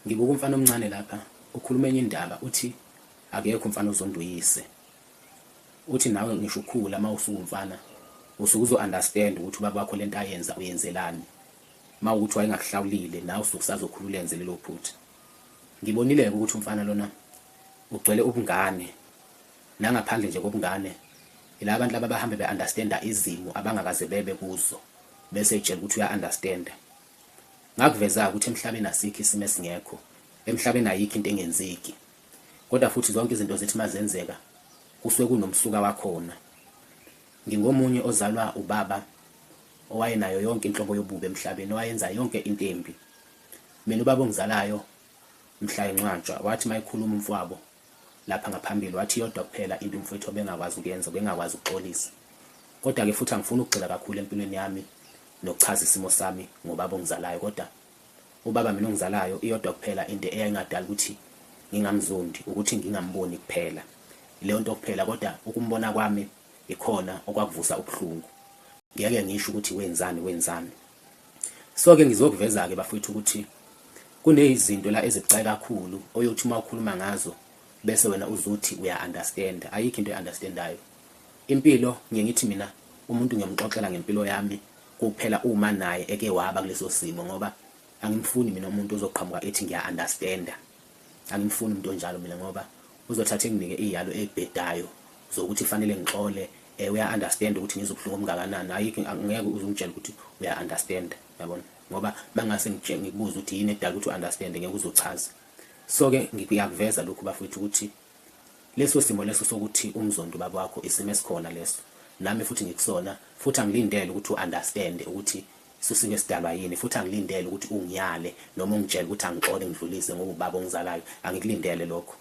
Ngibuka umfana omncane lapha ukhuluma enye indaba uthi akekho umfana ozonda uyise. Uthi nawe ngisho ukhula uma usuwumfana usuke uzo-understand ukuthi ubaba wakho lento ayenza uyenzelani. Uma ukuthi wayengakuhlawulile nawe usuke usazokhula ulenze lelo phutha. Ngibonile-ke ukuthi umfana lona ugcwele ubungane nangaphandle nje kobungane yilaba bantu laba bahambe be-understanda izimo abangakaze bebe kuzo bese etshela ukuthi uya-understanda. Ngakuveza ukuthi emhlabeni asikho isimo esingekho, emhlabeni ayikho into engenzeki. Kodwa futhi zonke izinto zithi mazenzeka kusuke kunomsuka wakhona. Ngingomunye ozalwa ubaba owayenayo yonke inhlobo yobubi emhlabeni, owayenza yonke into embi. Mina ubaba ongizalayo mhla encwatshwa wathi mayekhuluma umfowabo lapha ngaphambili wathi yodwa kuphela into umfowethu obengakwazi ukuyenza ubengakwazi ukuxolisa. Kodwa-ke futhi angifuni ukugxila kakhulu empilweni yami nokuchaza isimo sami ngobaba ongizalayo kodwa ubaba mina ongizalayo iyodwa kuphela into eyayingadala ukuthi ngingamzondi ukuthi ngingamboni kuphela leyo nto kuphela kodwa ukumbona kwami ikhona okwakuvusa ubuhlungu ngeke ngisho ukuthi wenzani wenzani so ke ngizokuveza ke bafowethu ukuthi kunezinto la ezibucayi kakhulu oyothi uma ukhuluma ngazo bese wena uzuthi uya understand ayikho into e-understandayo Impilo ngiye ngithi mina umuntu ngiyomxoxela ngempilo yami kuphela uma naye eke waba kuleso simo ngoba angimfuni mina umuntu ozoqhamuka ethi ngiya understanda. Angimfuni umuntu onjalo mina ngoba uzothatha enginike iyalo ebhedayo zokuthi fanele ngixole eh uya understand ukuthi ngizwa ubuhlungu obungakanani ayikho angeke uzungitshela ukuthi uya understand yabona ngoba mangase ngikubuze ukuthi yini edala ukuthi u-understand ngeke uzochaza so ke ngiyakuveza lokhu bafowethu ukuthi Leso simo leso sokuthi umzonde ubaba wakho isimo esikhona leso. Nami futhi ngikusona futhi angilindele ukuthi u-understand ukuthi susuke sidalwa yini futhi angilindele ukuthi ungiyale noma ungitshele ukuthi angixole ngidlulise ngoba ubaba ongizalayo angikulindele lokho.